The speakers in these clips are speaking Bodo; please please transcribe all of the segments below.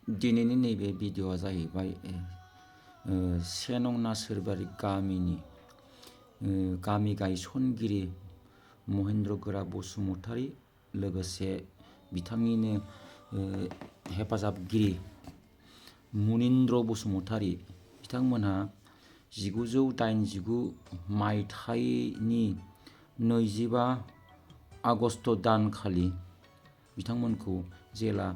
दिनैनि नैबे भिडिअआ जाहैबाय से नं नासोरबारि गामिनि गामि गायसनगिरि महेन्द्र गोरा बसुमतारी लोगोसे बिथांनिनो हेफाजाबगिरि मुनिन्द्र बसुमतारी बिथांमोनहा 1989 मायथाइनि 25 आगस्ट दानखालि बिथांमोनखौ जेला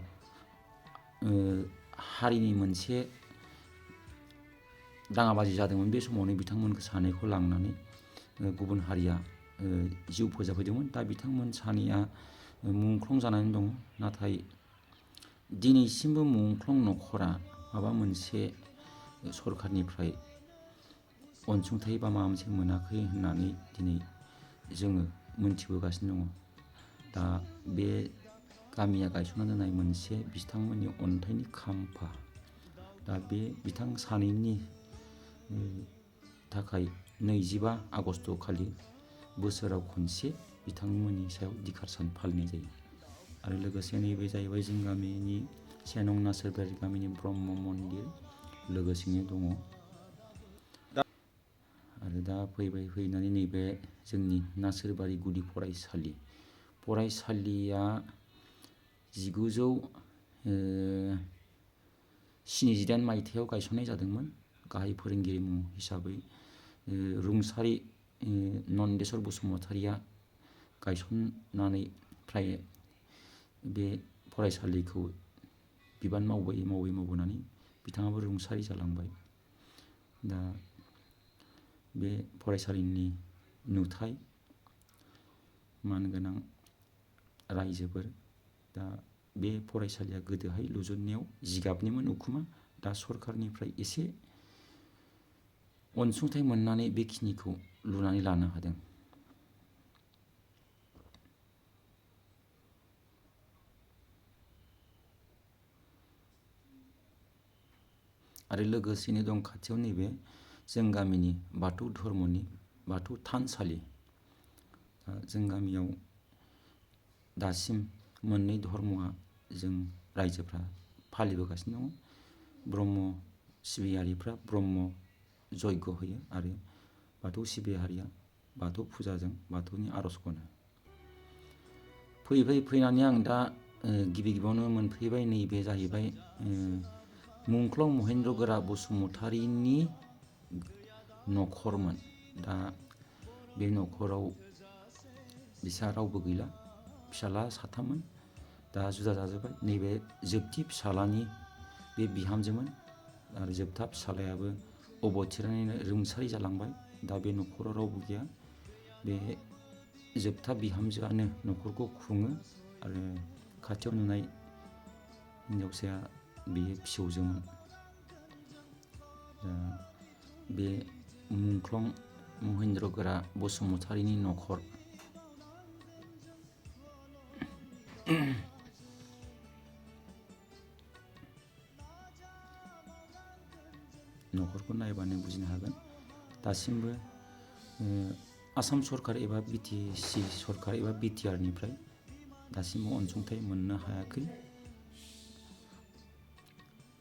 हारिनि मोनसे दाङाबाजि जादोंमोन। बे समावनो बिथांमोनखौ सानैखौ लांनानै गुबुन हारिया जिउ फोजाफैदोंमोन। दा बिथांमोन सानैया मुंख्लं जानानै दङ। नाथाय दिनैसिमबो मुंख्लं न'खरा माबा मोनसे सरखारनिफ्राय अनसुंथाइ बा माबा मोनसे मोनाखै होननानै दिनै जोङो मोनथिबोगासिनो दङ। दा बे गामिया गायसनना दोननाय मोनसे बिथांमोननि अन्थाइनि खाम्फा। दा बे बिथां सानैनि थाखाय 25 आगस्ट खालि बोसोराव खनसे बिथांमोननि सायाव दिखार सान फालिनाय जायो। आरो लोगोसे नैबे जाहैबाय जों गामिनि से नं नासोरबारि गामिनि ब्रह्म मन्दिर लोगोसेनो दङ। आरो दा फैनानै नैबे जोंनि नासोरबारि गुदि फरायसालिया 1978 मायथाइयाव गायसननाय जादोंमोन। गाहाय फोरोंगिरि मुं हिसाबै रुंसारि नन्देस्वर बसुमतारीया गायसननानै फ्राय बे फरायसालिखौ बिबान मावबोनानै बिथाङाबो रुंसारि जालांबाय। दा बे फरायसालिनि नुथाय मानगोनां रायजोफोर, दा बे फरायसालिया गोदोहाय लुजेननायाव जिगाबनिमोन उखुमा। दा सरखारनिफ्राय एसे अनसुंथाइ मोननानै बेखिनिखौ लुनानै लानो हादों। आरो लोगोसेनो दं खाथियाव नैबे जों गामिनि बाथौ धर्मनि बाथौ थानसालि। जों गामियाव दासिम मोननै धर्मआ जों रायजोफ्रा फालिबोगासिनो दङ। ब्रह्म सिबियारिफ्रा ब्रह्म जयग होयो आरो बाथौ सिबियारिया बाथौ फुजाजों बाथौनि आरज खनो। फैनानै आं दा गिबियावनो मोनफैबाय। नैबे जाहैबाय मुंख्लं महेन्द्र गोरा बसुमतारीनि न'खरमोन। दा बे न'खराव बिसा रावबो गैला। फिसाला साथाममोन, दा जुदा जाजोब्बाय। नैबे जोबथि फिसालानि बे बिहामजोमोन आरो जोबथा फिसालायाबो अबथिरायैनो रुंसारि जालांबाय। दा बे न'खराव रावबो गैया। बे जोबथा बिहामजोआनो न'खरखौ खुङो आरो खाथियाव नुनाय हिनजावसाया बेयो फिसौजोमोन। बे मुंख्लं महेन्द्र गोरा बसुमतारीनि न'खर। न'खरखौ नायबानो बुजिनो हागोन। दासिमबो आसाम सरकार एबा BTC सरकार एबा BTR निफ्राय दासिमबो अनसुंथाइ मोननो हायाखै।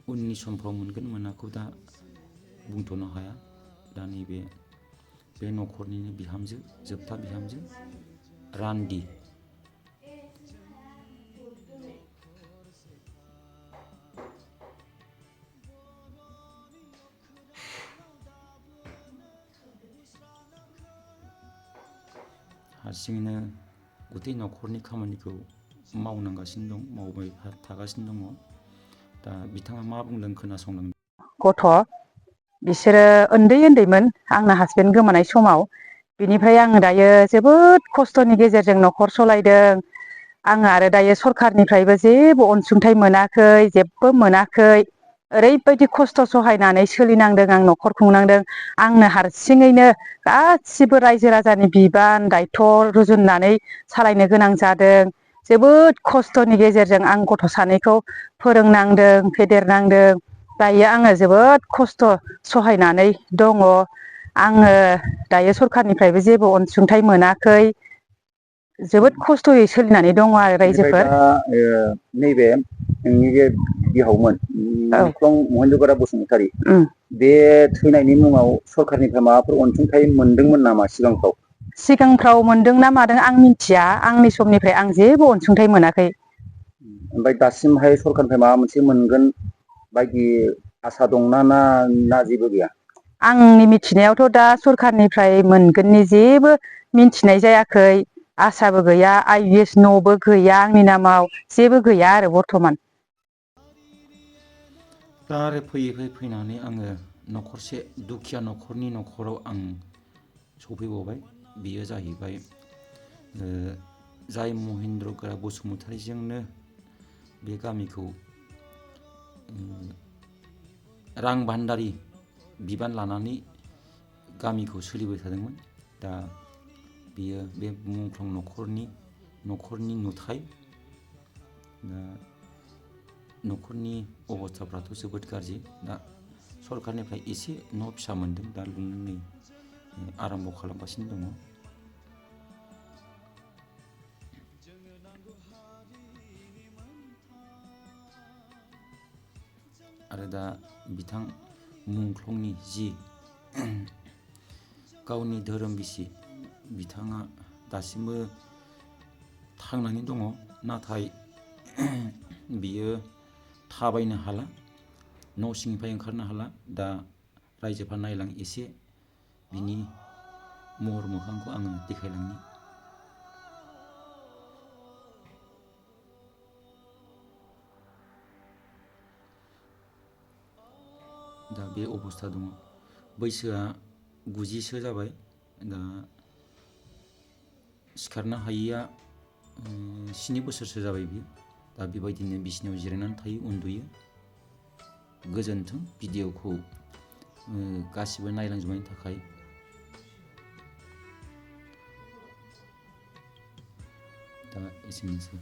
उननि समफ्राव मोनगोन मोनाखौ दा बुंथ'नो हाया। दा नैबे बे न'खरनिनो बिहामजो, जोबथा बिहामजो रान्दि। हारसिङैनो गथै न'खरनि खामानिखौ मावनांगासिनो दं, मावबाय थागासिनो दङ। दा बिथाङा मा बुंदों खोनासंलांदों। गथ' बिसोरो उन्दैमोन आंना हासबेन्ड गोमानाय समाव। बिनिफ्राय आङो दायो जोबोद खस्थ'नि गेजेरजों न'खर सलायदों। आङो आरो दायो सरखारनिफ्रायबो जेबो अनसुंथाइ मोनाखै, जेबो मोनाखै। ओरैबायदि खस्थ' सहायनानै सोलिनांदों, आं न'खर खुंनांदों। आंनो हारसिङैनो गासिबो रायजो राजानि बिबान दायथ' रुजुननानै सालायनो गोनां जादों। जोबोद खस्थ'नि गेजेरजों आं गथ' सानैखौ फोरोंनांदों, फेदेरनांदों। दायो आङो जोबोद खस्थ' सहायनानै दङ। आङो दायो सरखारनिफ्रायबो जेबो अनसुंथाइ मोनाखै। जोबोद खस्थ'यै सोलिनानै दङ आरो बेनिफ्राय रायजोफोर। दा नैबे नोंनि बे बिहावमोन औ मुंख्लं महेन्द्र बसुमतारी उम बे थैनायनि मुङाव सरखारनिफ्राय माबाफोर अनसुंथाइ मोनदोंमोन नामा सिगांफ्राव? सिगांफ्राव मोनदों ना मादों आं मिथिया आंनि समनिफ्राय आं जेबो अनसुंथाइ मोनाखै। ओमफ्राय दासिमहाय सरखारनिफ्राय माबा मोनसे मोनगोन बायदि आसा दंना ना जेबो गैया? आंनि मिथिनायावथ' दा सरखारनिफ्राय मोनगोननि जेबो मिथिनाय जायाखै आसाबो गैया IVS न'बो गैया आंनि नामाव जेबो गैया आरो बर्थमान। दा आरो फैयै फैनानै आङो न'खरसे दुखिया न'खरनि न'खराव आं सफैबावबाय। बेयो जाहैबाय जाय महेन्द्र गोरा बसुमतारीजोंनो बे गामिखौ रां भान्दारि बिबान लानानै गामिखौ सोलिबाय थादोंमोन। दा बेयो बे मुंख्लं न'खरनि नुथाय। दा न'खरनि अबस्थाफ्राथ' जोबोद गाज्रि। दा सरखारनिफ्राय एसे न' फिसा मोनदों दा लुनो नै आराम्भ' खालामगासिनो दङ। आरो दा बिथां मुंख्लंनि जि गावनि धोरोम बिसि बिथाङा दासिमबो थांनानै दङ। नाथाय बियो थाबायनो हाला, न' सिंनिफ्राय ओंखारनो हाला। दा रायजोफ्रा नायलां एसे बिनि महर मोखांखौ आङो देखायलांनि। दा बे अबस्था दङ। बैसोआ 90सो जाबाय। दा सिखारनो हायैया 7 बोसोरसो जाबाय बियो। दा बेबायदिनो बिसिनायाव जिरायनानै थायो, उन्दुयो। गोजोन्थों भिडिअ'खौ गासिबो नायलांजोबनायनि थाखाय। दा एसेनोसै।